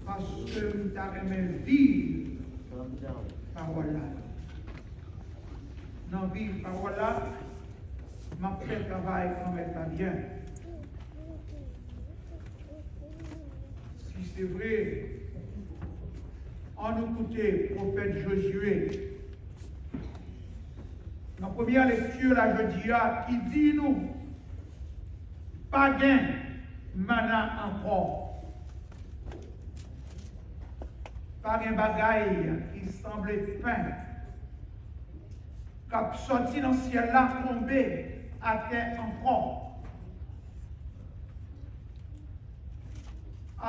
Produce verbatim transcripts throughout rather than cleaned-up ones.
Paske m ta renmen viv pawòl la. Nan viv pawòl la, m ap fè travay Granmèt la byen. Si se vre, ann nou koute pwofèt Jozye nan premyè lekti la jodi a ki di nou, pa gen manna ankò. Pa gen bagay ki sanble pen k ap sòti nan syèl la tonbe atè ankò.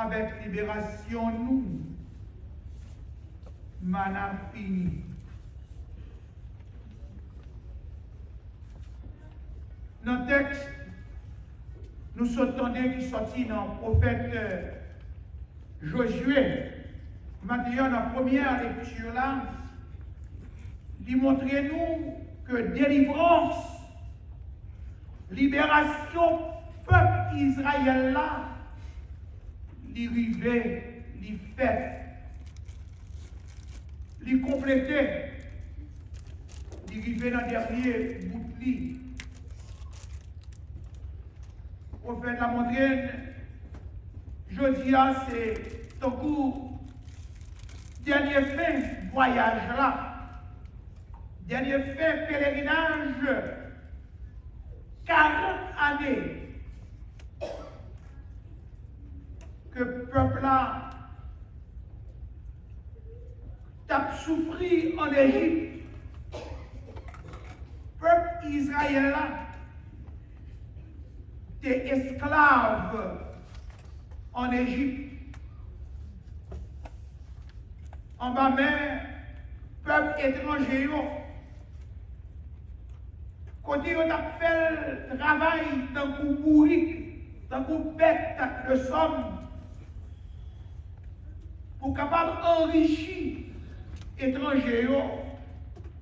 Avèk liberasyon nou, manna fini. Nan tèks nou sot tande ki sòti nan pwofèt Jozye, maten an nan premyè lekti la, li montre nou ke delivrans, liberasyon pèp Izrayèl la, li rive, li fèt, li konplete, li rive nan dènye bout li. Pwofèt la montre n, jodi a se tankou dènye fen vwayaj la, dènye fen pelerinaj karant ane ke pèp la t ap soufri ann Ejip. Pèp Izrayèl la te esklav ann Ejip, anba men pèp etranje yo, kote yo t ap fè l travay tankou bourik, tankou bèt de sòm, pou kapab anrichi etranje yo,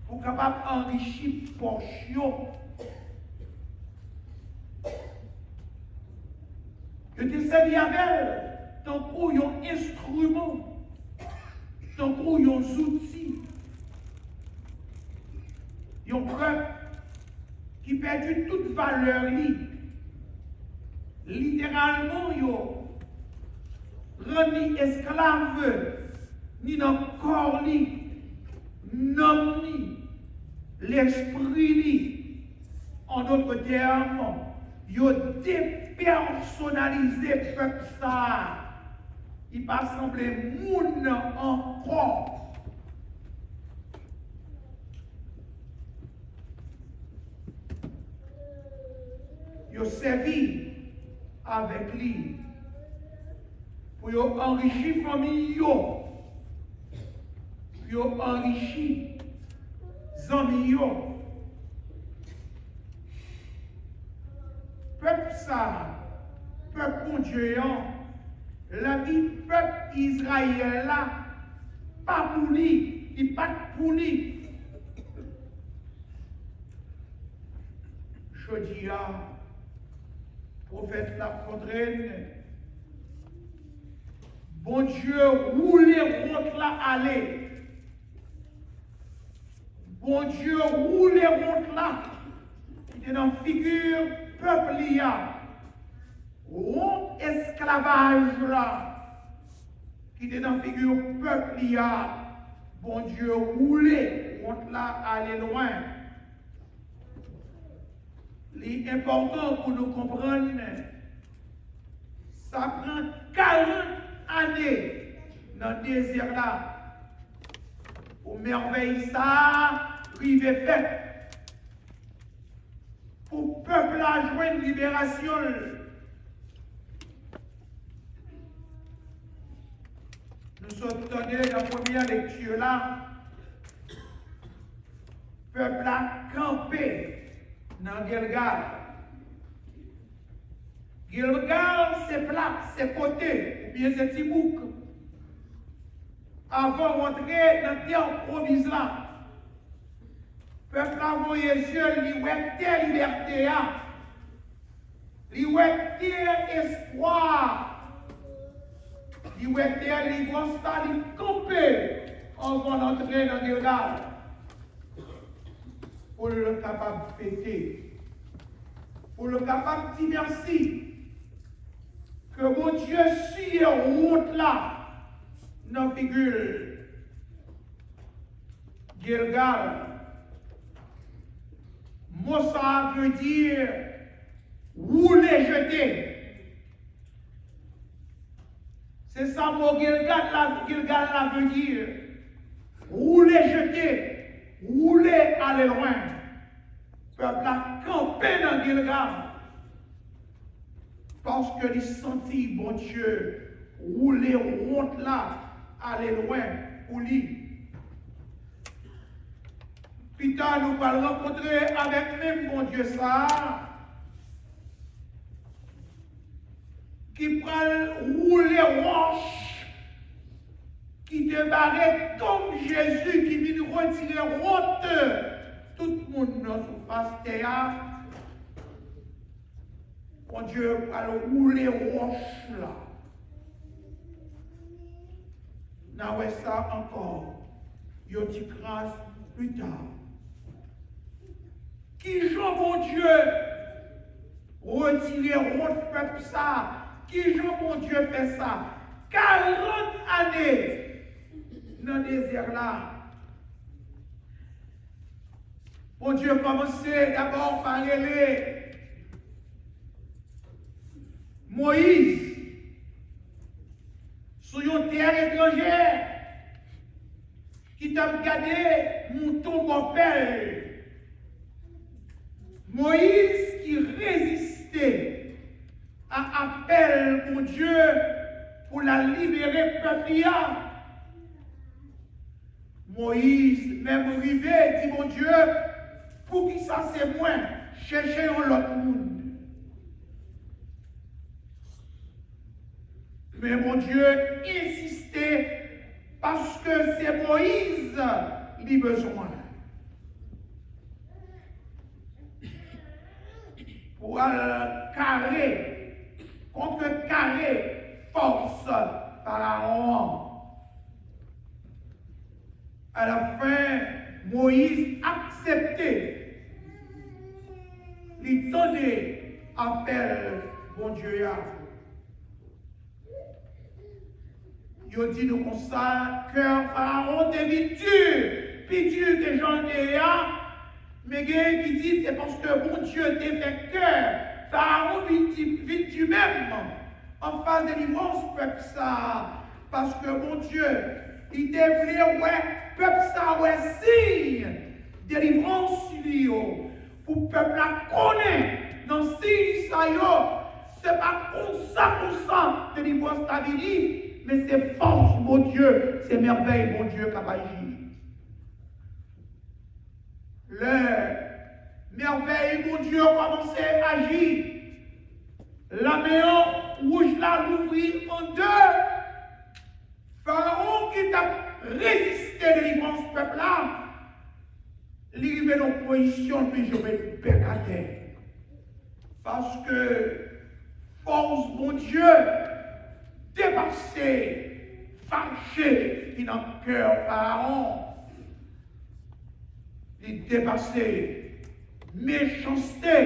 pou kapab anrichi pòch yo. Yo te sèvi avè l tankou yon enstriman, tankou yon zouti. Yon pèp ki pèdi tout valè li. Literalman, yo rann li esklav ni nan kò li, nanm li, lespri li. An dòt tèm, yo depèsonalize pèp sa a. Li pa sanble moun ankò. Yo sèvi avèk li pou yo anrichi fanmi yo, pou yo anrichi zanmi yo. Pèp sa a, pèp Bondye an, lavi pèp Izrayèl la pa pou li, li pa t pou li. Jodi a, pwofèt la ap montre n, Bondye woule wont la ale. Bondye woule wont la ki te nan figi pèp li a. Wont esklavaj la ki te nan figi pèp li a, Bondye woule wont la ale lwen. Li enpòtan pou nou konprann, sa pran karant ane nan dezè la pou mèvèy sa a rive fèt, pou pèp la jwenn liberasyon l. Nou sot tande nan premyè lekti la, pèp la kanpe nan Gilgal. Gilgal se plas, se kote, oubyen se ti bouk. Avan w antre nan tè pwomiz la, pèp la voye zye l, li wè tè libète a. Li wè tè espwa a. Li wè tè delivrans la, li kanpe anvan l antre nan Gilgal. Pou l kapab fete, pou l kapab di mèsi ke Bondye siye wont la nan figi l. Gilgal, mo sa a vle di woule jete. Se sa mo Gilgal la, Gilgal la vle di. Woule jete, woule ale lwen. Pèp la kanpe nan Gilgal paske li santi Bondye woule wont la ale lwen pou li. Pita, nou pral rankontre avèk menm Bondye sa a ki pral woule wòch ki te bare tonm Jezi, ki vin retire wont tout moun nan sou fas tè a. Bondye pral woule wòch la. N a wè sa ankò yon ti kras pita. Kijan Bondye retire wont pèp sa? Kijan Bondye fè sa? Karant ane nan dezè la. Bondye kòmanse dabò pa rele Moyiz sou yon tè etranjè ki t ap gade mouton bòpè l. Moyiz ki reziste a apèl Bondye pou l al libere pèp li a. Moyiz menm rive di Bondye, poukisa se mwen? Chèche yon lòt moun. Men Bondye ensiste paske se Moyiz li bezwen pou al kare, kontrekare fòs Farawon an. Alafen, Moyiz aksepte, li tande apèl Bondye a. Yo di nou konsa, kè Farawon te vin di, pi di ke jan l te ye a, men genyen ki di se paske Bondye te fè kè Farawon vin di, vin di menm anfas delivrans pèp sa a, paske Bondye, li te vle wè pèp sa a wè siy delivrans li yo, pou pèp la konnen nan siy sa yo, se pa konsa, konsa delivrans la vini, men se fòs Bondye, se mèvèy Bondye k ap aji. Lè mèvèy Bondye kòmanse aji, lanmè an wouj la louvri an de. Farawon ki t ap reziste delivrans pèp la, li rive nan pozisyon li jwe bèk atè. Paske fòs Bondye depase fache ki nan kè Farawon. Li depase mechanste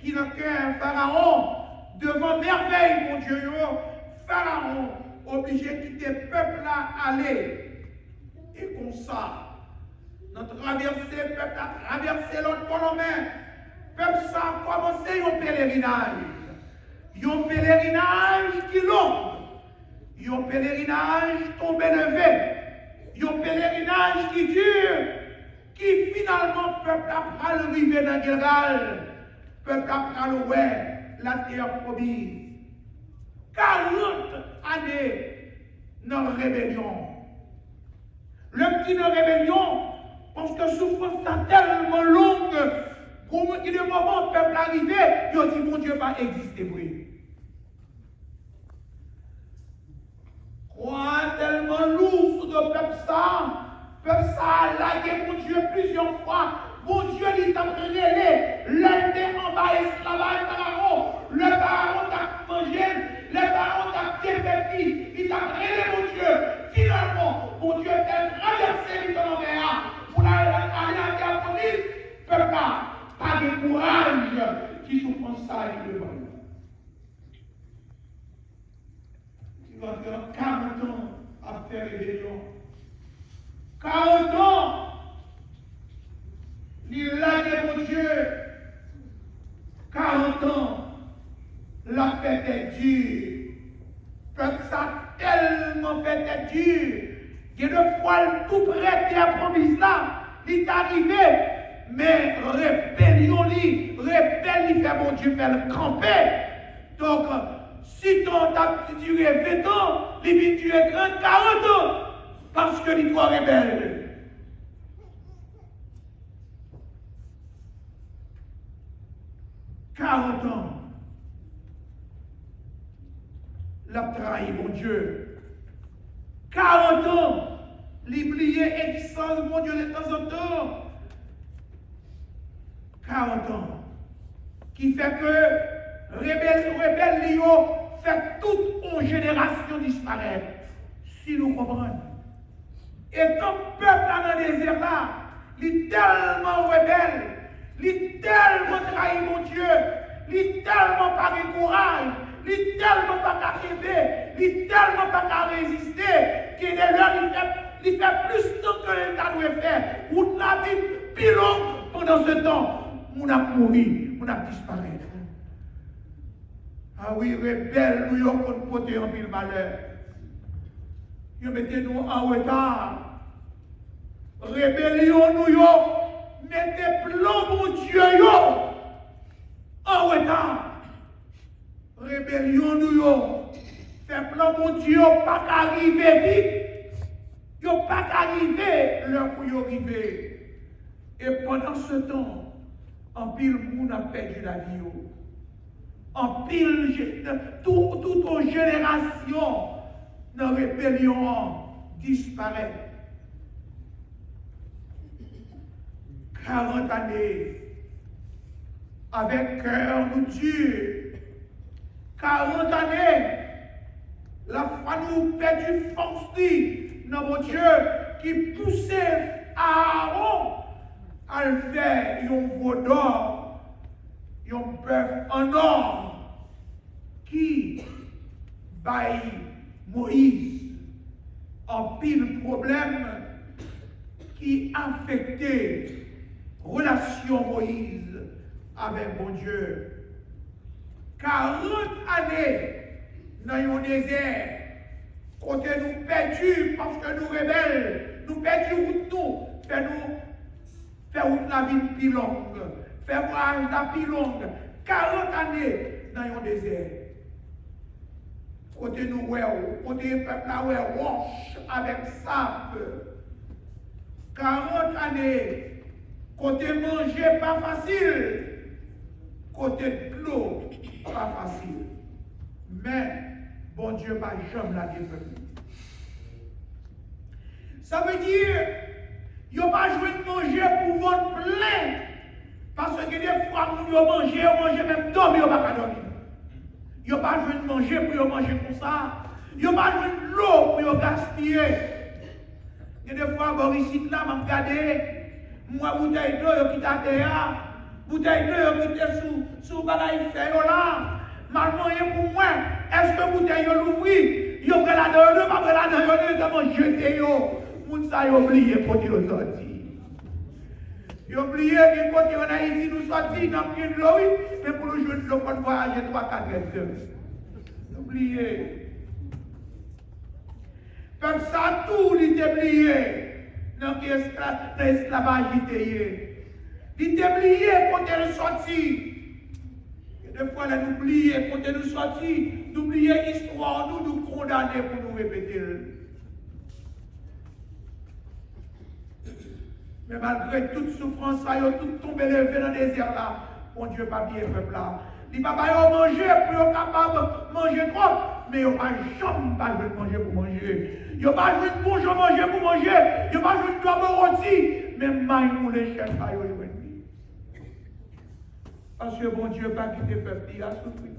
ki nan kè Farawon. Devan mèvèy Bondye yo, Farawon oblije kite pèp la ale. E konsa, nan travèse pèp la travèse lòt bò lanmè, pèp sa a kòmanse yon pelerinaj. Yon pelerinaj ki long, yon pelerinaj tonbe leve, yon pelerinaj ki di, ki finalman pèp la pral rive nan Gilgal, pèp la pral wè latè pwomiz. Karant ane nan rebelyon. Lè m di nan rebelyon, paske soufrans la tèlman long, gen de moman pèp la rive, yo di Bondye pa egziste vre. Kwa a tèlman lou sou do pèp sa a, pèp sa a lage Bondye plizyè fwa. Bondye li t ap rele, lè l te anba esklavaj Farawon, lè Farawon t ap manje l, lè Farawon t ap defèt li, li t ap Yo antre nan karant an ap fè rebelyon. Karant an, li lage Bondye. Karant an, l ap fè tèt di. Pèp sa tèlman fè tèt di. Gen de fwa, l tou pre tè pwonmiz la, li ta rive, men rebelyon li, rebèl li fè Bondye fè l kanpe. Donk, si tan an t ap dire ven tan, li vin dire trant, karant an, paske li twò rebèl. Karant an, l ap trayi Bondye. Karant an, li bliye egzistans Bondye de tanzantan. Karant an, ki fè ke rebèl, rebèl li yo fè tout yon jenerasyon disparèt. Si nou konprann. Etan pèp la nan dezè la, li tèlman rebèl, li tèlman trayi Bondye, li tèlman pa gen kouraj, li tèlman pa ka kenbe, li tèlman pa ka reziste, gen de lè li fè, li fè plis tan ke l ta dwe fè. Wout la vin pi long, pandan se tan, moun ap mouri, moun ap disparèt. A wi, rebèl nou yo konn pote anpil malè. Yo mete nou an reta. Rebelyon nou yo mete plan Bondye yo an reta. Rebelyon nou yo fè plan Bondye yo pa ka rive vit. Yo pa ka rive lè pou yo rive. E pandan se tan, anpil moun ap pèdi lavi yo. Anpil je-, tou-, tout yon jenerasyon nan rebelyon an disparèt. Karant ane avèk kè nou di, karant ane, lafwa nou pèdi fòs li nan Bondye ki pouse Aawon al fè yon vodò, yon bèf an nò ki bay Moyiz anpil pwoblèm ki afekte relasyon Moyiz avèk Bondye. Karant ane nan yon dezè, kote nou pèdi paske nou rebèl, nou pèdi wout nou, fè nou, fè wout la vin pi long, fè vwayaj la pi long. Karant ane nan yon dezè. Kote nou wè, kote pèp la wè wòch avèk sab. Karant ane, kote manje pa fasil, kote dlo pa fasil. Men, Bondye pa janm lage pèp li. Sa vle di, yo pa jwenn manje pou vant plen. Paske gen de fwa moun yo manje, yo manje menm dòmi yo pa ka dòmi. Yo pa jwenn manje pou yo manje konsa. Yo pa jwenn dlo pou yo gaspiye. Gen de fwa bò isit la, m ap gade, m wè boutèy dlo yo kite atè a, boutèy dlo yo kite sou, sou bagay fè yo la. M al manyen pou m wè, èske boutèy yo louvri? Yo bwè ladan yo, yo pa bwè ladan yo, yo sèlman jete yo. Moun sa yo bliye kote yo sòti. Yo bliye gen kote ann Ayiti nou sòti, n ap gen dlo, wi, men pou nou jwenn dlo, fò n vwayaje twa, kat èdtan. Nou bliye. Pèp sa tou, li te bliye nan ki eskla-, nan esklavaj li te ye. Li te bliye kote l sòti. Gen de fwa, lè nou bliye kote nou sòti, nou bliye istwa nou, nou kondane pou nou repete l. Men malgre tout soufrans sa yo, tout tonbe leve nan dezè la, Bondye pa bliye pèp la. Li pa ba yo manje pou yo kapab manje twòp, men yo pa janm pa jwenn manje pou manje. Yo pa jwenn bon jan manje pou manje. Yo pa jwenn dòbo woti, men may moulen chèch pa yo jwenn li. Paske Bondye pa kite pèp li a soufri.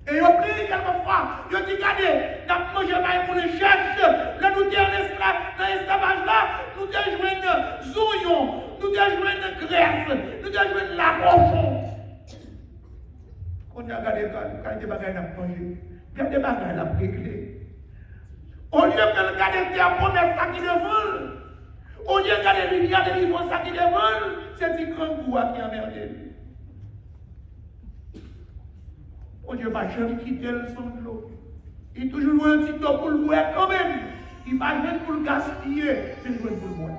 E yo plenyen kèlkefwa, yo di, "Gade, n ap manje may moulen chèch, lè nou te an eskla-, nan esklavaj la, nou te jwenn zonyon, nou te jwenn grès, nou te jwenn lakochon." Kounye a, gade ka-, kalite bagay n ap manje. Gade bagay l ap regle. Olye ke l gade tè pwomès la ki devan l, olye l gade limyè delivrans la ki devan l, se ti grangou a ki anmède l. Bondye pa janm kite l san dlo. Li toujou jwenn yon ti dlo pou l bwè kanmenm. Li pa jwenn pou l gaspiye, men l jwenn pou l bwè.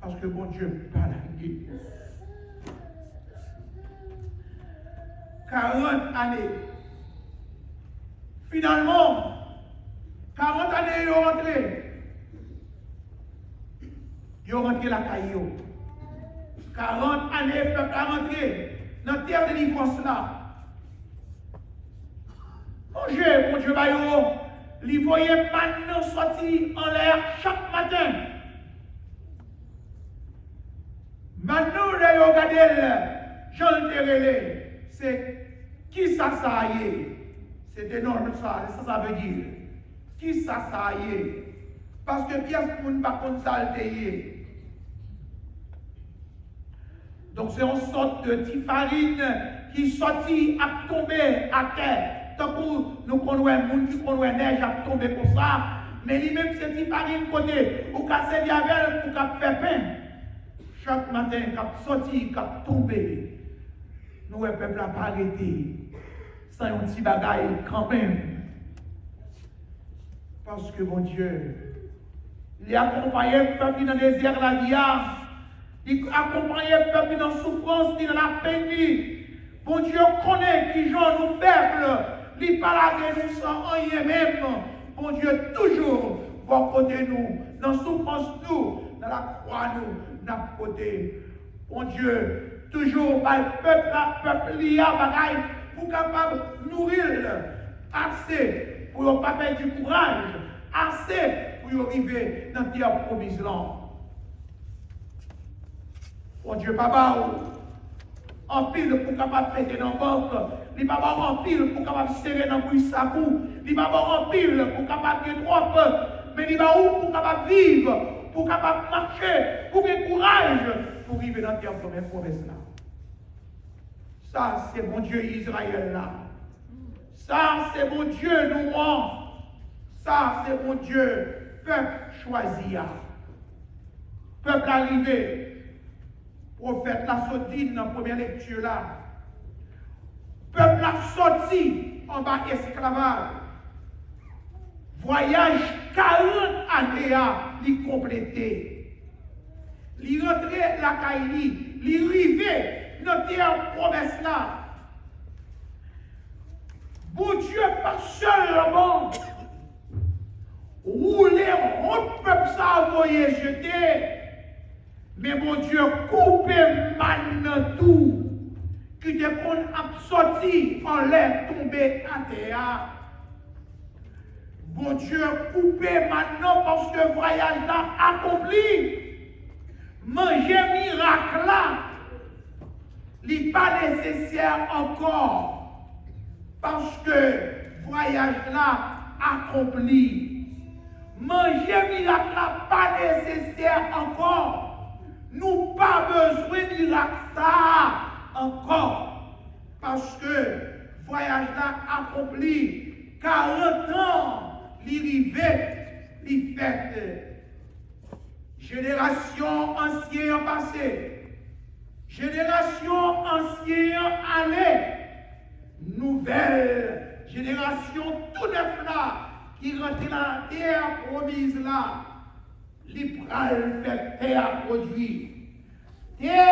Paske Bondye pa lage. Karant ane. Finalman, karant ane yo rantre. Yo rantre lakay yo. Karant ane pèp la rantre nan tè delivrans la. Sonje, Bondye ba yo, li voye màn nan sòti anlè a chak maten. Màn nan, lè yo gade l, jan l te rele, se kisa sa a ye? Se te non l sa, se sa sa vle di. Kisa sa a ye? Paske pyès moun pa konn sa l te ye. Donk, se yon sòt de ti farin ki sòti ap tonbe atè. Tankou nou konn wè moun ki konn wè nèj ap tonbe konsa. Men li menm se ti farin kote ou ka sèvi avè l pou k ap fè pen. Chak maten k ap sòti, k ap tonbe. Nou wè pèp la pa rete san yon ti bagay kanmenm. Paske Bondye, li akonpaye pèp li nan dezè lavi a. Li akonpaye pèp li nan soufrans li, nan lapenn li. Bondye konnen kijan nou fèb, li pa lage nou san anyen menm. Bondye toujou bò kote nou. Nan soufrans nou, nan lakwa nou, n ap pote. Bondye toujou bay pèp la, pèp li a bagay pou kapab nouri l ase pou yo pa pèdi kouraj, ase pou yo rive nan tè pwomiz lan. Bondye pa ba w anpil pou kapab mete nan bank, li pa ba w anpil pou kapab sere nan bouch sak ou, li pa ba w anpil pou kapab gen twòp, men li ba ou pou kapab viv, pou kapab mache, pou gen kouraj, pou rive nan tè pwomès la. Sa se Bondye Izrayèl la. Sa se Bondye nou an. Sa se Bondye pèp chwazi a. Pèp la rive. Pwofèt la sot di n nan premyè lekti la. Pèp la sòti anba esklavaj. Vwayaj karant ane a, li konplete. Li rantre lakay li, li rive nan tè pwomès la. Bondye pa sèlman woule wont pèp sa a voye jete, men Bondye koupe màn nan tou, ki te konn ap sòti anlè tonbe atè a. Bondye koupe màn nan paske vwayaj la akonpli. Manje mirak la, li pa nesesè ankò, paske vwayaj la akonpli. Manje mirak la pa nesesè ankò. Nou pa bezwen mirak sa a ankò. Paske vwayaj la akonpli, karant an li rive, li fèt. Jenerasyon ansyen an pase, jenerasyon ansyen an ale, nouvèl jenerasyon tou nèf la ki rantre nan tè pwomiz la. Li pral fè tè a pwodui. Tè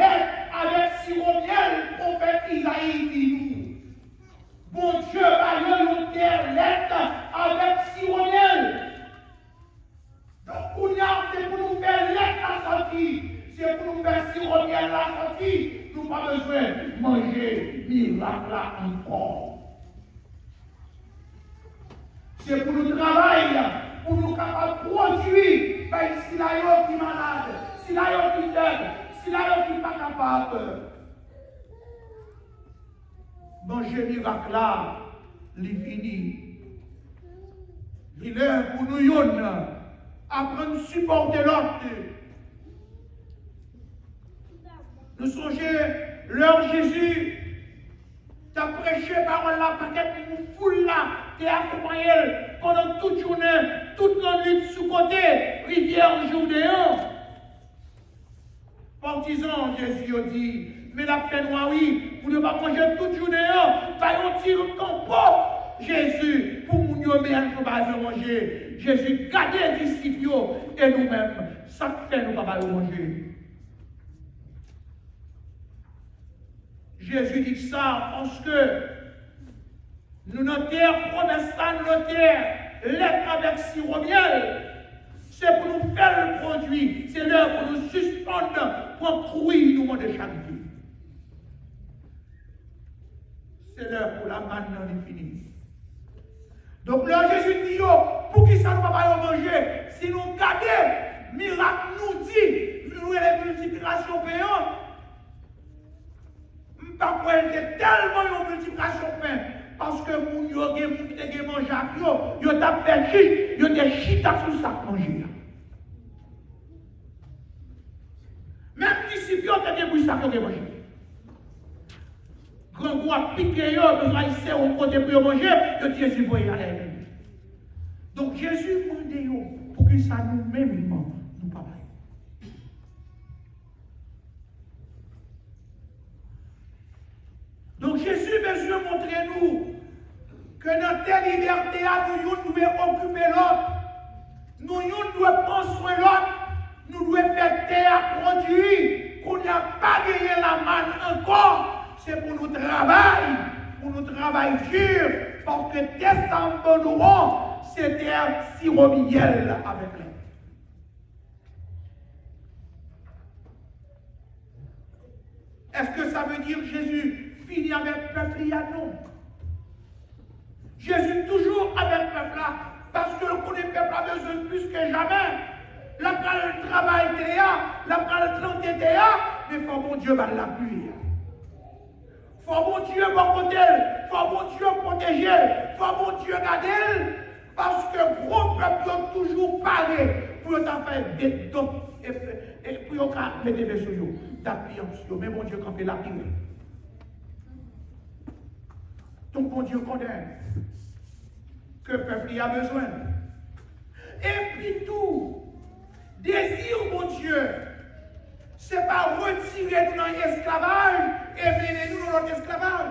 lèt avèk siwo myèl, pwofèt Izayi di nou. Bondye ba yo yon tè lèt avèk siwo myèl. Donk, kounye a, se pou nou fè lèt la sòti. Se pou nou fè siwo myèl la sòti. Nou pa bezwen manje mirak la ankò. Se pou nou travay, pou nou kapab pwodui bay sila yo ki malad, sila yo ki fèb, sila yo ki pa kapab. Manje mirak la, li fini. Li lè pou nou youn aprann sipòte lòt. Nou sonje lè Jezi t ap preche pawòl la, pakèt moun foul la te akonpaye l pandan tout jounen, tout lannwit sou kote rivyè Jouden an. Patizan Jezi yo di, men l ap fè nwa wi, moun yo p ap manje tout jounen an, bay yon ti kanpo Jezi pou moun yo, men yo pa yo manje. Jezi gade disip yo, e nou menm, sa k fè nou pa ba yo manje? Jezi di sa paske nou nan tè pwomès la, nou nan tè lèt avèk siwo myèl. Se pou nou fè l pwodui. Se lè pou nou sispann pran kwi nou mande charite. Se lè pou lamann nan li fini. Donk, lè Jezi di yo, poukisa nou pa ba yo manje? Si nou gade mirak nou di, nou rele miltiplikasyon pen an, m pa kwè l te tèlman yon miltiplikasyon pen, paske moun yo gen, moun ki te gen manje ak yo, yo t ap fè chich, yo te chita sou sak manje a. Menm disip yo te gen bri sak yo te manje. Grangou ap pike yo, yo bezwen al sere yon kote pou yo manje, yo di Jezi voye ale avè nou. Donk, Jezi mande yo, poukisa nou menm nou pa bay? Donk, Jezi bezwen montre nou ke nan tè libète a, nou youn dwe okipe lòt. Nou youn dwe pran swen lòt. Nou dwe fè tè a pwodui. Kounye a, pa genyen lamann ankò. Se pou nou travay, pou nou travay di, paske tè sa m ban nou an, se tè siwo myèl avèk lèt. Èske sa vle di Jezi fini avèk pèp li a? Non. Jezi toujou avèk pèp la, paske l konnen pèp la bezwen l plis ke jamè. L ap al travay tè a, l ap al plante tè a, men fò Bondye ba l lapli a. Fò Bondye bò kote l, fò Bondye pwoteje l, fò Bondye gade l, paske gwo pèp yo toujou pare pou yo ta fè detdon, e, e pou yo ka mete men sou yo, t ap piyan sou yo. Men Bondye kanpe la pi rèd. Donk, Bondye konnen ke pèp li a bezwen l. Epi tou, dezi Bondye, se pa retire nou nan esklavaj e mennen nou nan lòt esklavaj.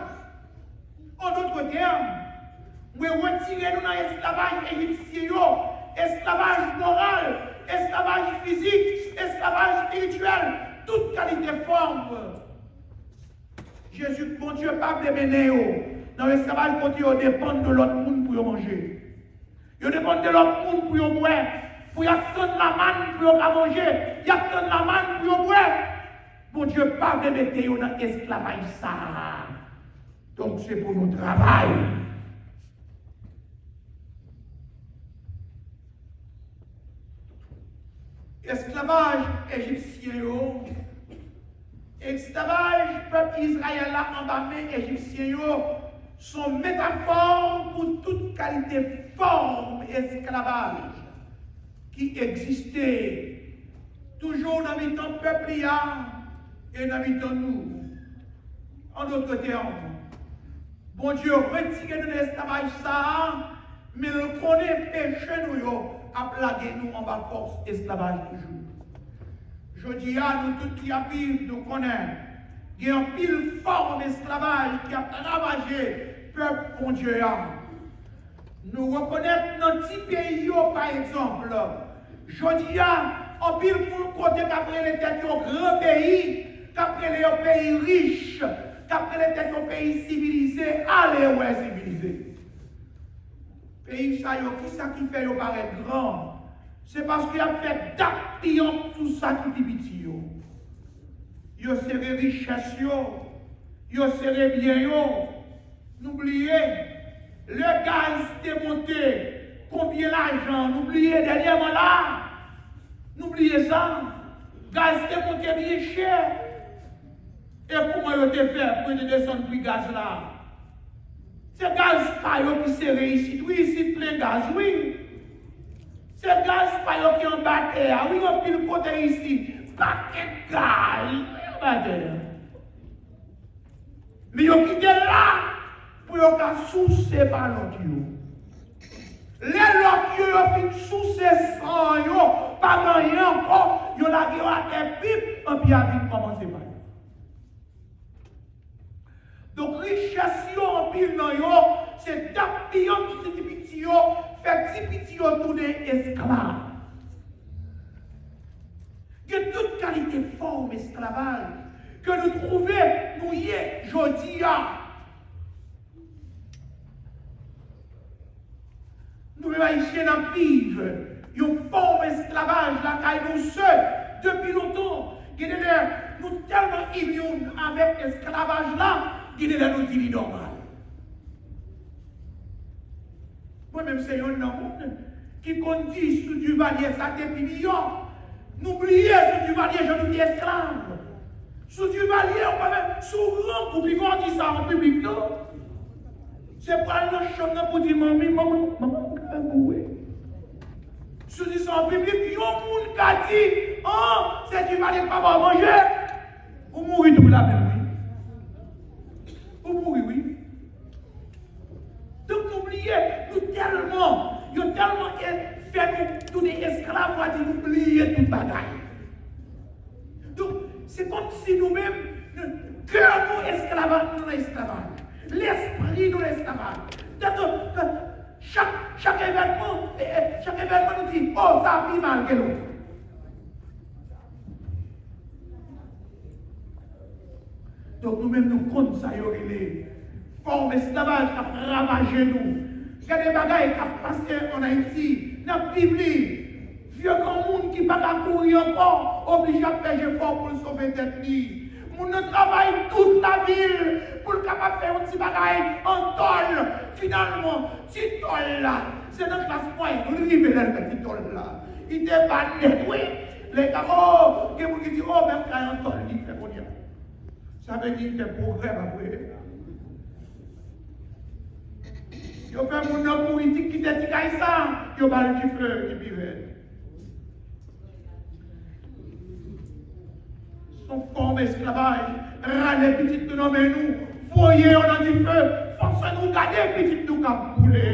An dòt tèm, mwen retire nou nan esklavaj ejipsyen yo, esklavaj moral, esklavaj fizik, esklavaj espirityèl, tout kalite fòm. Jezi, Bondye pa vle mennen yo nan esklavaj kote yo depann de lòt moun pou yo manje. Yo depann de lòt moun pou yo bwè. Pou y ap tann lamann pou yo ka manje. Y ap tann lamann pou yo bwè. Bondye pa vle mete yo nan esklavaj sa a. Donk, se pou nou travay. Esklavaj ejipsyen yo, esklavaj pèp Izrayèl la anba men ejipsyen yo, se yon metafò pou tout kalite fòm esklavaj ki egziste toujou nan mitan pèp li a e nan mitan nou. An dòt tèm, Bondye retire nou nan esklavaj sa a, men l konnen peche nou yo ap lage nou anba fòs esklavaj toujou. Jodi a, nou tout ki ap viv, nou konnen gen anpil fòm esklavaj ki ap ravaje pèp Bondye a. Nou rekonèt nan ti peyi yo, pa egzanp, jodi a, anpil moun kote k ap rele tèt yo gran peyi, k ap rele yo peyi rich, k ap rele tèt yo peyi sivilize, ale wè sivilize. Peyi sa yo, kisa ki fè yo parèt gran? Se paske y ap fè dak piyanp sou sa ki pi piti yo. Yo sere richès yo, yo sere byen yo. Nou bliye, lè gaz te monte, konbyen lajan? Nou bliye dènyèman la. Nou bliye sa. Gaz te monte byen chè. E kouman yo te fè pou yo te desann pri gaz la? Se gaz pa yo ki sere isit, wi, isit plen gaz, wi. Se gaz pa yo ki anba tè a, wi, anpil kote isit. Pakèt gaz, wi, anba tè a. Men yo kite l la pou yo ka souse pa lòt yo. Lè lòt yo, yo fin souse san yo, pa gen anyen ankò, yo lage yo atè pip, anpi a vin kòmanse bay. Donk, richès yo, anpil nan yo, se tap piyan ti piti yo, fè ti piti yo tounen esklav. Gen tout kalite fòm esklavaj ke nou twouve nou ye jodi a. Nou menm Ayisyen n ap viv yon fòm esklavaj lakay nou se depi lontan. Gen de lè nou tèlman imyoun avèk esklavaj la, gen de lè nou di li nòmal. Mwen menm se yonn nan moun ki konn di sou Divalye sa te pi miyò. Nou bliye sou Divalye jan nou te esklav. Sou Divalye, ou pa menm, sou rang ou pi konn di sa an piblik, non. Se pral nan chanm nan pou di, "Manmi, manman, manman, m ka boure." Si w di sa an piblik, yon moun ka di, "An, se Divalye k pa ba w manje." Ou mouri tou la menm, wi. Ou mouri, wi. Donk, nou bliye, nou tèlman, yo tèlman e-, fè nou tounen esklav, nou di nou bliye tout bagay. Donk, se kòmsi nou menm, nou, kè nou esklavaj, nou nan esklavaj. Lespri nou nan esklavaj. Tèt nou, chak, chak evènman, e, e, chak evènman nou di, "O, sa pi mal ke lòt." Donk, nou menm, nou konn sa yo rele fòm esklavaj k ap ravaje nou. Gade bagay k ap pase ann Ayiti, n ap viv li. Vye granmoun ki pa ka kouri ankò, oblije ap fè jefò pou l sove tèt li. Moun nan travay tout lavi l pou l kapab fè yon ti bagay an tòl. Finalman, ti tòl la, se nan klas mwayèn nou li rive lè l fè ti tòl la. Li te ba nèt, wi. Lè l ka, o, gen moun ki di, o, menm kay an tòl li fè kounye a. Sa vle di li fè pwogrè, pa vre? Yo fè moun nan kouri, di kite ti kay sa, yo ba l dife ki pi rèd. Se yon fòm esklavaj, rale pitit nou nan men nou, voye yo nan dife, fòse nou gade pitit nou k ap boule.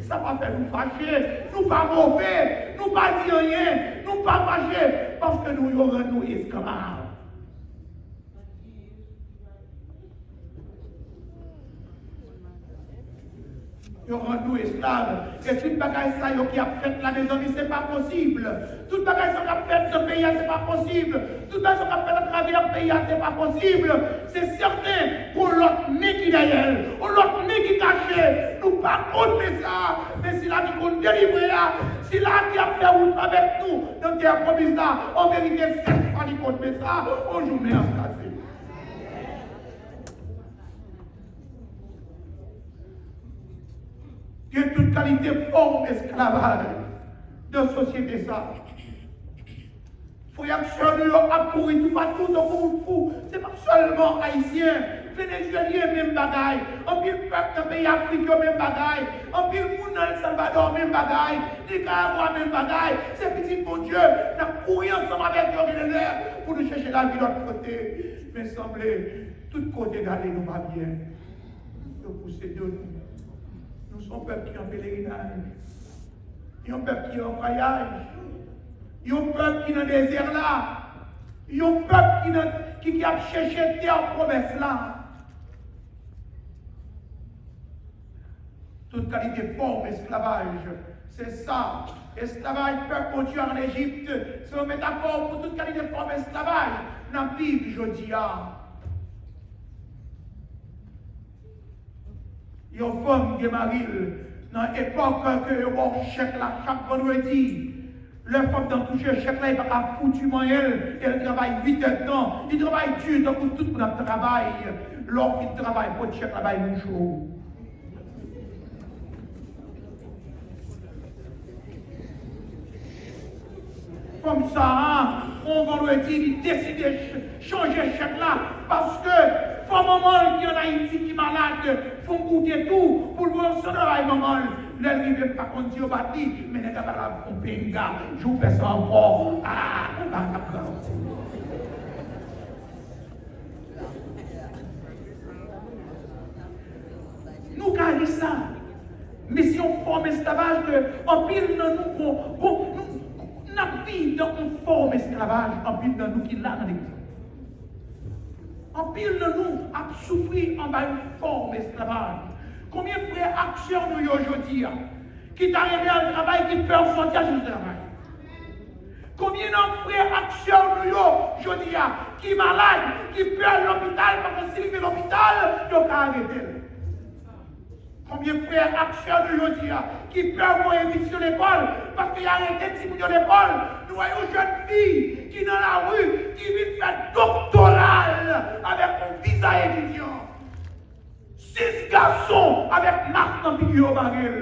Sa pa fè nou fache, nou pa move, nou pa di anyen, nou pa fache, paske nou, yo rann nou esklav. Yo rann nou esklav. E tout bagay sa yo ki ap fèt la, mezanmi, se pa posib. Tout bagay sa yo k ap fèt nan peyi a, se pa posib. Tout bagay sa yo k ap fèt atravè peyi a, se pa posib. Se sèten, gon lòt men ki dèyè l, gon lòt men ki kache. Nou pa konn men sa, men sila ki konn delivre a, sila ki ap fè wout avèk nou nan tè pwomiz la, an verite, sèt fwa li konn men sa, yon jou men an kraze. Gen tout kalite fòm esklavaj nan sosyete sa. Frè ak sè nou yo ap kouri toupatou tankou moun fou. Se pa sèlman Ayisyen. Venezuelyen, menm bagay. Anpil pèp nan peyi Afrik yo, menm bagay. Anpil moun nan El Salvador, menm bagay. Nikaragwa, menm bagay. Se pitit Bondye. N ap kouri ansanm avèk yo, gen de lè, pou nou chèche lavi lòt kote. Men sanble, tout kote n ale, nou pa byen. Yo pouse do nou. Nou se yon pèp ki an pelerinaj. Yon pèp ki an vwayaj. Yon pèp ki nan dezè la. Yon pèp ki nan, ki, ki ap chèche tè pwomès la. Tout kalite fòm esklavaj, se sa. Esklavaj pèp Bondye an Ejip, se yon metafò pou tout kalite fòm esklavaj n ap viv jodi a. Yon fanm gen mari l nan epòk ke yo ba w chèk la chak vandredi. Lè fanm nan touche chèk la, li pa ka fouti manyen l, e l travay uit èdtan. Li travay di tankou tout moun ap travay. Lè w fin travay, pot chèk la bay mouche w. Fanm sa a, yon vandredi, li deside ch-, chanje chèk la, paske fò manman l ki ann Ayiti ki malad, fè yon goute tou, pou l voye yon san dòla bay manman l. Lè l rive, m pa konn si yo bat li, men nèg la pa la fè yon penga. Jou w fè sa ankò, a, konba ap grav. Nou ka di sa. Men se yon fòm esklavaj ke anpil nan nou, bon, bon, nou, n ap viv nan yon fòm esklavaj, anpil nan nou ki la nan legliz. Anpil nan nou ap soufri anba yon fòm esklavaj. Konbyen frè ak sè nou yo jodi a ki ta renmen al travay, ki pè sòti al travay? Konbyen nan frè ak sè nou yo jodi a ki malad, ki pè lopital, paske si li rive lopital, yo ka arete l? Konbyen frè ak sè nou jodi a ki pè voye pitit yo lekòl, paske y arete timoun yo lekòl? Nou wè yon jèn fi ki nan lari, ki vin fè doktora l avèk yon viza etidyan. Sis gason avèk mas nan figi yo bare l.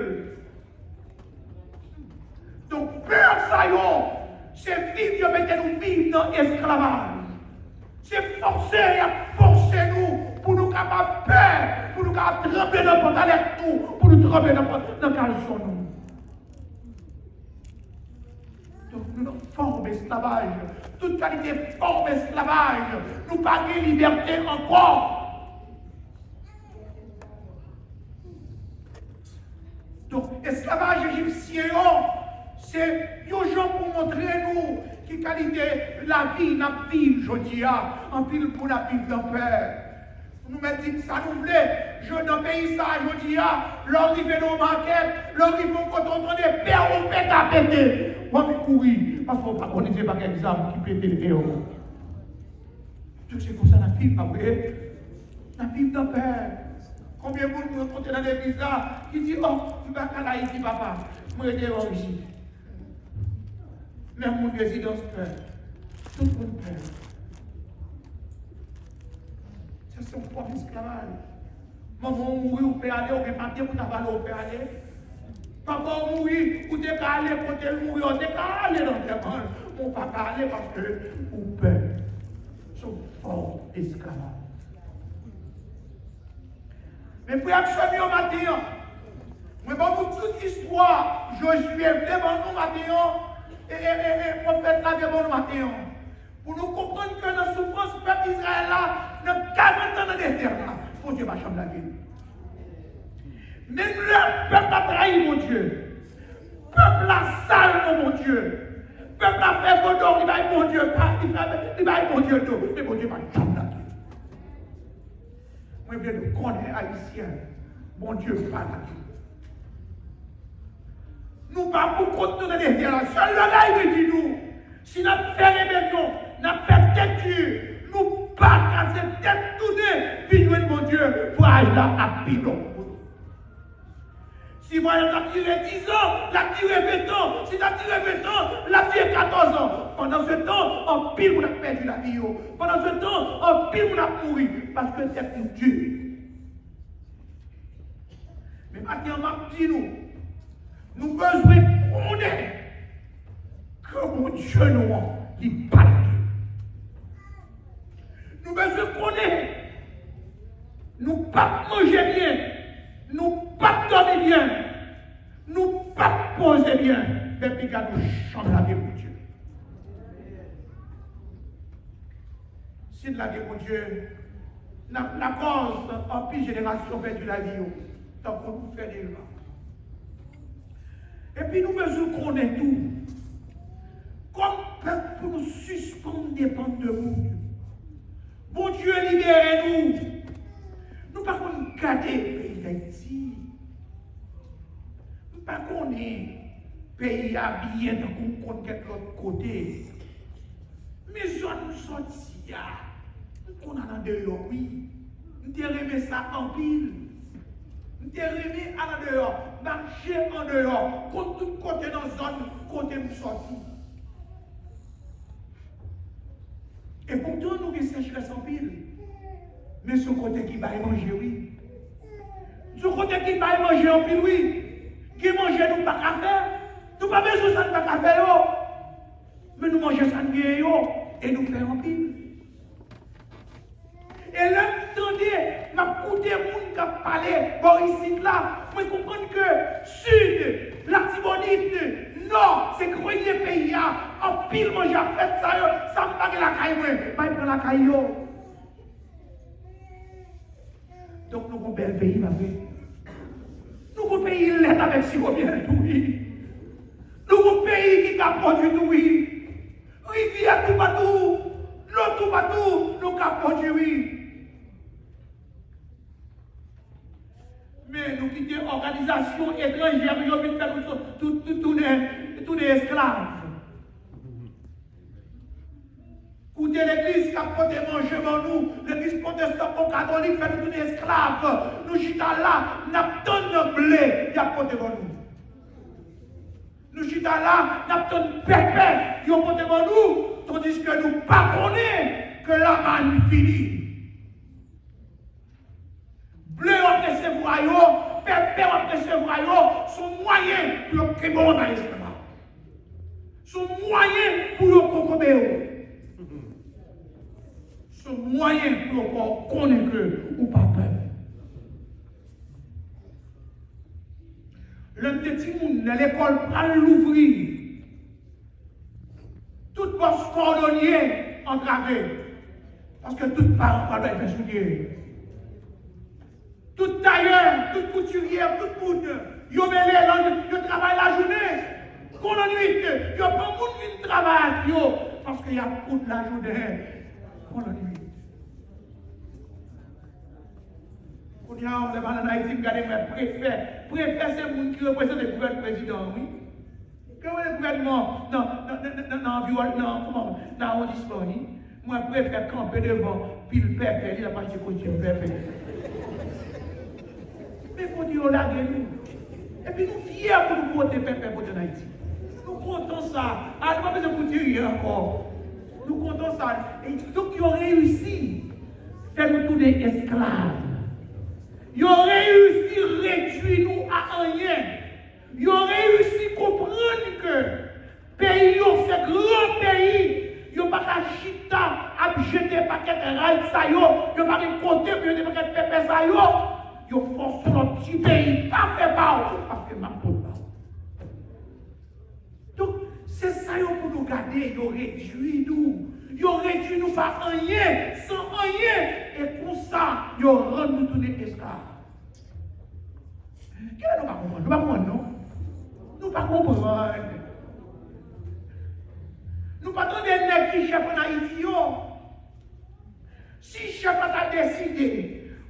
Donk, pè sa yo, se viv yo mete nou viv nan esklavaj. Se fòse y ap fòse nou pou nou kapab pè, pou nou kapab tranpe nan pòtalèt nou, pou nou tranpe nan pòt, nan kalson nou. Donk, nou nan fòm esklavaj. Tout kalite fòm esklavaj. Nou pa gen libète ankò. Donk, esklavaj ejipsyen yo, se yon jan pou montre nou ki kalite lavi n ap viv jodi a. Anpil moun ap viv nan pè. Nou mèt di sa nou vle. Jodi, nan peyi sa a, jodi a, lè w rive nan yon makèt, lè w rive yon kote, w tande pè, yon pè ka pete, w anvi kouri, paske w pa konnen se pakèt zam ki pete deyò. Tout se konsa n ap viv, pa vre? N ap viv nan pè. Konbyen moun mwen rankontre nan legliz la ki di, "Oh, m pa ka al Ayiti, papa. Mwen rete deyò isit." Menm moun rezidans pè. Tout moun pè. Sa se yon fòm esklavaj. Manman w mouri, ou pè ale, ou gen papye pou ta pale, ou pè ale. Papa w mouri, ou te ka ale kote l mouri, ou te ka ale nan antèman l, men ou pa ka ale paske ou pè. Se yon fòm esklavaj. Men frè ak sè m yo, maten an, mwen ban nou tout istwa Jozye vle ban nou maten an, e, e, e, e pwofèt la vle ban nou maten an. Pou nou konprann ke nan soufrans pèp Izrayèl la, nan karant tan nan dezè a, Bondye pa janm lage l. Menm lè pèp la trayi Bondye, pèp la sal non Bondye, pèp la fè vodou, li bay Bondye pa, li bay, li bay Bondye do, men Bondye pa janm lage l. Mwen vle nou konnen, Ayisyen, Bondye pa lage. Nou pa pou kont nou nan dezè a. Sèl bagay mwen di nou, si n ap fè rebelyon, n ap fè tèt di, nou pa ka se tèt tounen vin jwenn Bondye, vwayaj la ap pi long pou nou. Si vwayaj la dire dizan, l ap dire ventan. Si l ap dire ventan, l ap dire katòz an. Pandan se tan, anpil moun ap pèdi lavi yo. Pandan se tan, anpil moun ap mouri paske tèt nou di. Men maten an, m ap di nou, nou bezwen konnen ke Bondye nou an, li pa lage. Nou bezwen konnen, nou p ap manje byen, nou p ap dòmi byen, nou p ap poze byen, men piga nou janm lage Bondye. Si n lage Bondye, n ap lakòz anpil jenerasyon pèdi lavi yo, tankou nou fè deja. Epi nou bezwen konnen tou, kòm pèp, pou nou sispann depann de Bondye. Bondye libere nou. Nou pa konn gade peyi Dayiti. M pa konnen peyi a byen tankou m konn kèk lòt kote. Men zòn m sòti a, m konn al andeyò, wi. M te renmen sa anpil. M te renmen al andeyò, mache andeyò, konn tout kote nan zòn kote m sòti. Epoutan, nou gen sechrès anpil. Men se yon kote ki bay manje, wi. Se yon kote ki bay manje anpil, wi. Gen manje nou pa ka fè. Nou pa bezwen sa n pa ka fè yo. Men nou manje sa n genyen yo. E nou fè anpil. E lè m tande, m ap koute moun k ap pale bò isit la, mwen konprann ke Sid, Latibonit, Nò, se grenye peyi a, anpil manje ap fèt sa yo, sa m pa gen lakay mwen, bay pran lakay yo. Donk nou gon bèl peyi, pa vre? Nou Nou gon peyi lèt avèk siwo myèl tou wi. Nou gon peyi ki ka pwodui tou wi. Rivyè toupatou, dlo toupatou, nou ka pwodui wi. Men nou kite òganizasyon etranjè pou yo vin fè nou tou- tou- tou- tounen tounen esklav. Koute legliz k ap pote manje ban nou, legliz pwotestan kon katolik fè nou tounen esklav. Nou chita la, n ap tann blen y ap pote ban nou. Nou chita la, n ap tann pèpè yo pote ban nou, tandiske nou pa konnen ke lamann fini. Blen w ap resevwa yo, pèpè w ap resevwa yo, se yon mwayen pou yo kenbe w anba esklav. Se yon mwayen pou yo kokobe w. Se yon mwayen pou yo fè w konnen ke ou pa pèp. Lè m te timoun, lè lekòl pral louvri, tout bòs kòdonye antrave. Paske tout paran pral bay fè soulye. Tout tayè, tout koutirye, tout moun, yo mele nan, yo travay lajounen. Kon lannwit, yo pran moun vin travay ak yo. Paske y ap koud lajounen. Kon lannwit. Kounye a, lè m al ann Ayiti, m gade m wè prefè. Prefè se moun ki reprezante gouvèn prezidan an, wi. Ki reprezante gouvènman nan, nan, nan, nan, nan anviwòn, nan, kòman, nan awondisman, wi. M wè prefè kanpe devan pil pèpè, li ap achte kostyim pèpè. Men kote yo lage nou. Epi nou fyè pou nou pote pèpè pote ann Ayiti. Nou kontan sa. A, nou pa bezwen koutiriye ankò. Nou kontan sa. E, donk, yo reyisi fè nou tounen esklav. Yo reyisi redui nou a anyen. Yo reyisi konprann ke peyi yo se gran peyi. Yo pa ka chita ap jete pakèt rad sa yo. Yo pa gen kote pou yo jete pakèt pèpè sa yo. Yo fòse lòt ti peyi pa fè pa w, paske m ap pot pa w. Donk, se sa yo pou nou gade, yo redui nou. Yo redui nou pa anyen, san anyen. E konsa, yo rann nou tounen esklav. Kilè nou pa konprann? Nou pa konprann, non? Nou pa konprann. Nou pa tande nèg ki chèf ann Ayiti yo. Si chèf la ta deside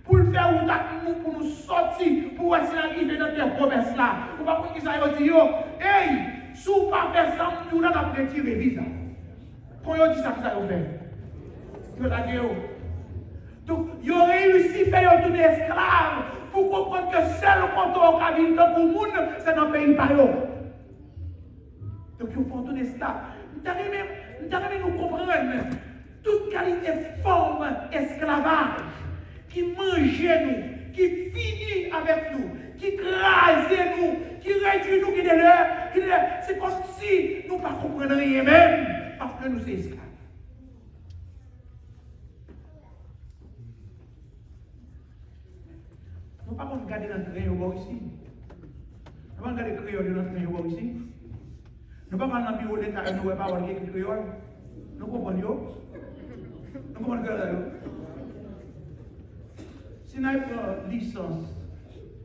pou l fè wout ak nou, pou nou sòti, pou wè si n a rive nan tè pwomès la, ou pa konn kisa yo di yo? Ey, si w pa fè sa m di w la, n ap retire viza. Kon yo di sa, kisa yo fè? Yo lage yo. Donk, yo reyisi fè yo tounen esklav pou konprann ke sèl kote w ka viv tankou moun, se nan peyi pa yo. Donk, yo fè w tounen esklav. M ta renmen, m ta renmen nou konprann tout kalite fòm esklavaj ki manje nou, ki fini avèk nou, ki kraze nou, ki redui nou, gen de lè, gen de lè, se kòmsi nou pa konprann anyen menm, paske nou se esklav. Nou pa konn gade nan tren yo bò isi. Nou pa konn gade kreyòl yo nan tren yo bò isi. Nou pa konn nan biwo leta yo, nou wè pawòl ki ekri kreyòl. Nou konprann yo. Nou konprann kreyòl yo. Si n al pran lisans,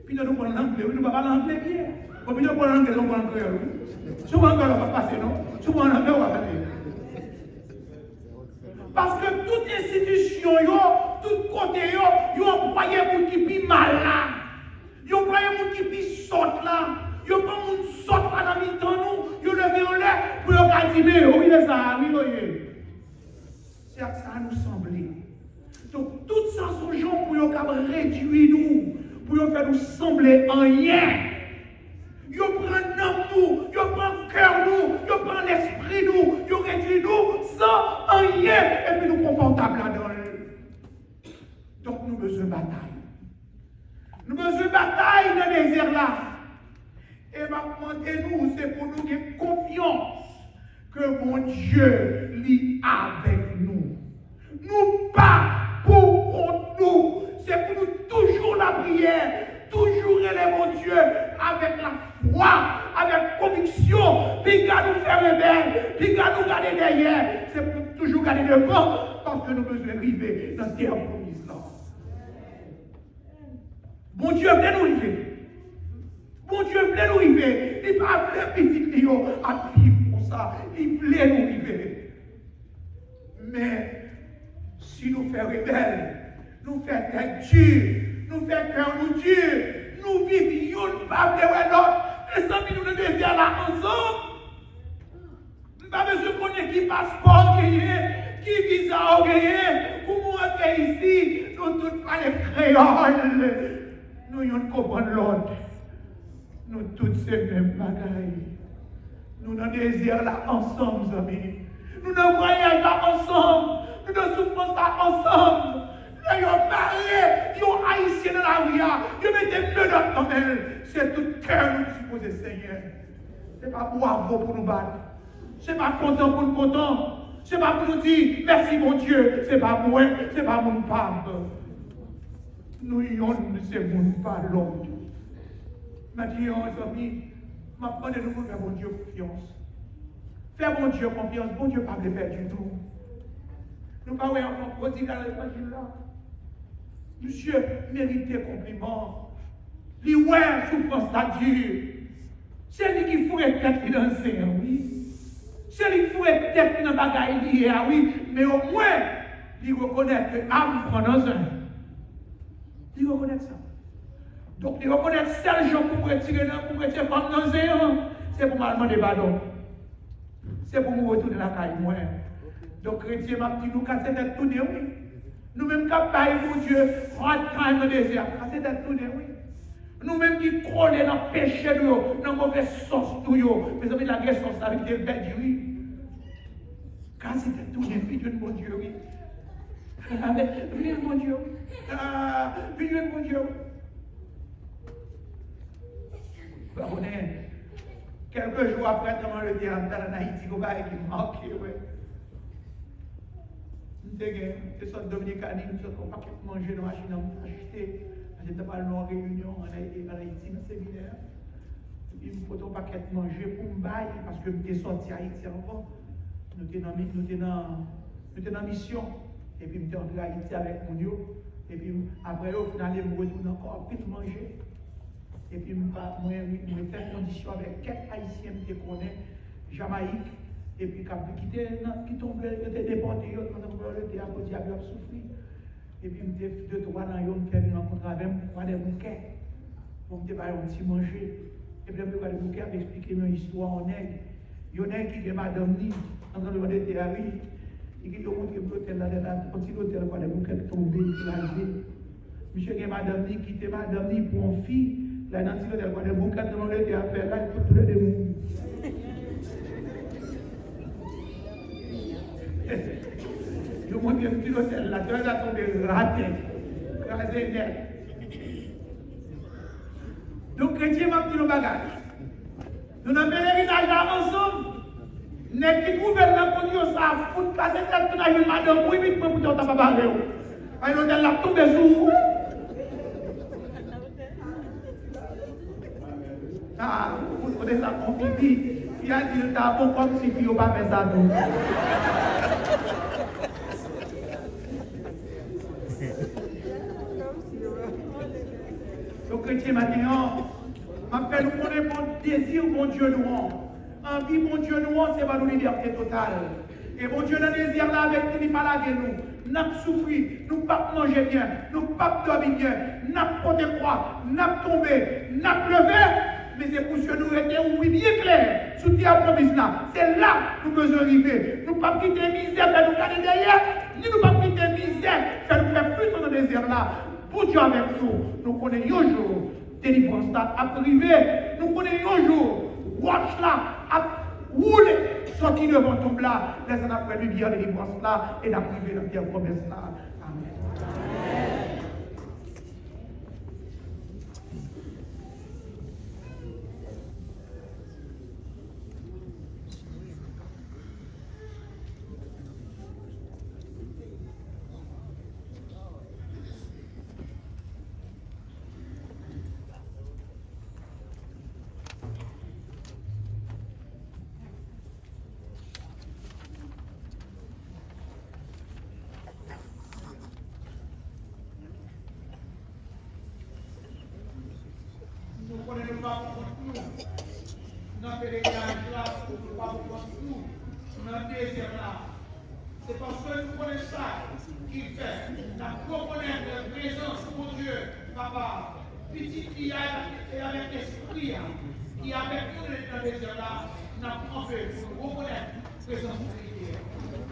pito nou pran angle, wi, nou pa pale angle byen. Bon, pito pran angle, nou pran kreyòl, wi. Si w pran kreyòl, w ap pase, non? Si w pran angle, w ap pase. Paske tout enstitisyon yo, tout kote yo, yo anplwaye moun ki pi mal la. Yo anplwaye moun ki pi sòt la. Yo pran moun sòt la nan mitan nou, yo leve anlè pou yo ka di, men yo, wi, se sa, wi, yo ye. Se ak sa nou sanble. Donk, tout sa se yon jan pou yo kab redui nou, pou yo fè nou sanble anyen. Yo pran nanm nou, yo pran kè nou, yo pran lespri nou, yo redui nou san anyen, epi nou konfòtab ladan l. Donk, nou bezwen batay. Nou bezwen batay nan dezè la. E m ap mande nou, se pou nou gen konfyans ke Bondye, li avèk nou. Nou pa pou kont nou. Se pou nou toujou lapriyè, toujou rele Bondye avèk lafwa, avèk konviksyon. Piga nou fè rebèl, piga nou gade dèyè. Se pou nou toujou gade devan, paske nou bezwen rive nan tè pwomiz lan. Bondye vle nou rive. Bondye vle nou rive. Li pa vle pitit li yo ap viv konsa. Li vle nou rive. Men, si nou fè rebèl, nou fè tèt di, nou fè kè nou di, nou viv youn pa vle wè lòt. Mezanmi, nou nan dezè la ansanm. M pa bezwen konnen ki paspò w genyen, ki viza w genyen, kouman w antre isi, nou tout pale kreyòl. Nou youn konprann lòt. Nou tout se menm bagay. Nou nan dezè la ansanm, zanmi. Nou nan vwayaj la ansanm. Nou nan soufrans la ansanm. Lè yo mare yon Ayisyen nan lari a, yo mete menòt nan men l. Se tout kè nou sipoze senyen. Se pa bwavo pou nou bat. Se pa kontan pou n kontan. Se pa pou nou di, "Mèsi, Bondye, se pa mwen, se pa moun pa m." Nou yonn, se moun pa lòt. Maten an, zanmi, m ap mande nou pou n fè Bondye konfyans. Fè Bondye konfyans, Bondye pa vle pèdi nou. Nou pa wè anfan pwodig nan levanjil la? Misye merite konpliman. Li wè soufrans la di. Se li ki foure tèt li nan zen an, wi. Se li ki foure tèt li nan bagay li ye a, wi. Men omwen, li rekonèt ke a m pran nan zen. Li rekonèt sa. Donk, li rekonèt sèl jan pou m retire nan, pou m retire kò m nan zen an, se pou m al mande padon. Se pou m retounen lakay mwen. Donk, kretyen, m ap di nou, kase tèt tounen, wi. Nou menm k ap bay Bondye hard time nan dezè a, kase tèt tounen, wi. Nou menm ki kole nan peche nou yo, nan move sòs nou yo. Mezanmi, lage sòs la, vin te pèdi, wi. Kase tèt tounen, vin jwenn Bondye, wi. Amen. Vin jwenn Bondye, wi. Ah, vin jwenn Bondye, wi. Ou pa konnen, kèlke jou apre tranblemanntè a, m t al ann Ayiti, gon bagay ki make mwen. M te gen, m te sot Dominikani, m sot yon pakèt manje nan machin nan, m te achte, paske m t ap al nan yon reyinyon ann Ay-, ann Ayiti, nan seminè. Epi m pote yon pakèt manje pou m bay, paske m te sòti Ayiti anvan. Nou te nan mi-, nou te nan, nou te nan misyon. Epi m te antre Ayiti avèk moun yo. Epi m, apre yo fin ale, m retounen ankò, anpil manje. Epi m pa, mwen, mwen fè kondisyon avèk kèk Ayisyen m te konnen, Jamayik, epi k ap, ki te nan, ki tonbe, yo te depòte yo, nan tranblemanntè a, podyab yo ap soufri. Epi m te, de twa nan yo, m fè vin rankontre avè m, Kwadèboukè. Bon, m te ba yo yon ti manje. Epi lè m te Kwadèboukè, ap eksplike m yon istwa yon nèg. Yon nèg ki gen madanm li, nan tranblemanntè a, wi. Li gen yon montre m lotèl la, lè la, yon ti lotèl Kwadèboukè ki tonbe, kraze. Misye gen madanm li, kite madanm li pou yon fi, la nan ti lotèl Kwadèboukè, tranblemanntè a fè la, li fout tou lè de mouri. Yo montre m ti lotèl la, lotèl la tonbe atè, kraze nèt. Donk, kretyen, m ap di nou bagay. Nou nan pelerinaj la ansanm. Nèg ki twouve l nan kondisyon sa a, fout kase tèt tou nan jwenn madanm ou, wi, pou te w ta pa bare w. Ay, lotèl la ap tonbe sou ou. Ah, ou kote sa konfini. Fi a di l ta bon kòmsi fi yo pa fè sa tou. Donk, kretyen, maten an, m ap fè nou konnen bon dezi Bondye nou an. Anvi Bondye nou an, se ban nou libète total. E Bondye nan dezè la avèk nou, li pa lage nou. N ap soufri, nou p ap manje byen, nou p ap dòmi byen, n ap pote kwa, n ap tonbe, n ap leve. Men se pou zye nou rete ouvri byen klè sou tè pwomiz la. Se la nou bezwen rive. Nou p ap kite mizè fè nou gade dèyè, ni nou p ap kite mizè fè nou fè pwisan nan dezè la. Bondye avèk nou. Nou konnen yon jou, delivrans la ap rive. Nou konnen yon jou, wòch la ap woule, sòti devan tonb la. Lè sa n ap wè limyè delivrans la, e n ap rive nan tè pwomès la. Amèn. Nan pelerinaj la, pou nou pa pran kou nan dezyèm la. Se paske nou konnen sa ki fè n ap rekonèt prezans Bondye, Papa, Pitit li a, e avèk Lespri a, ki avèk nou nan dezyèm la, n ap kanpe pou nou rekonèt prezans Trinite a.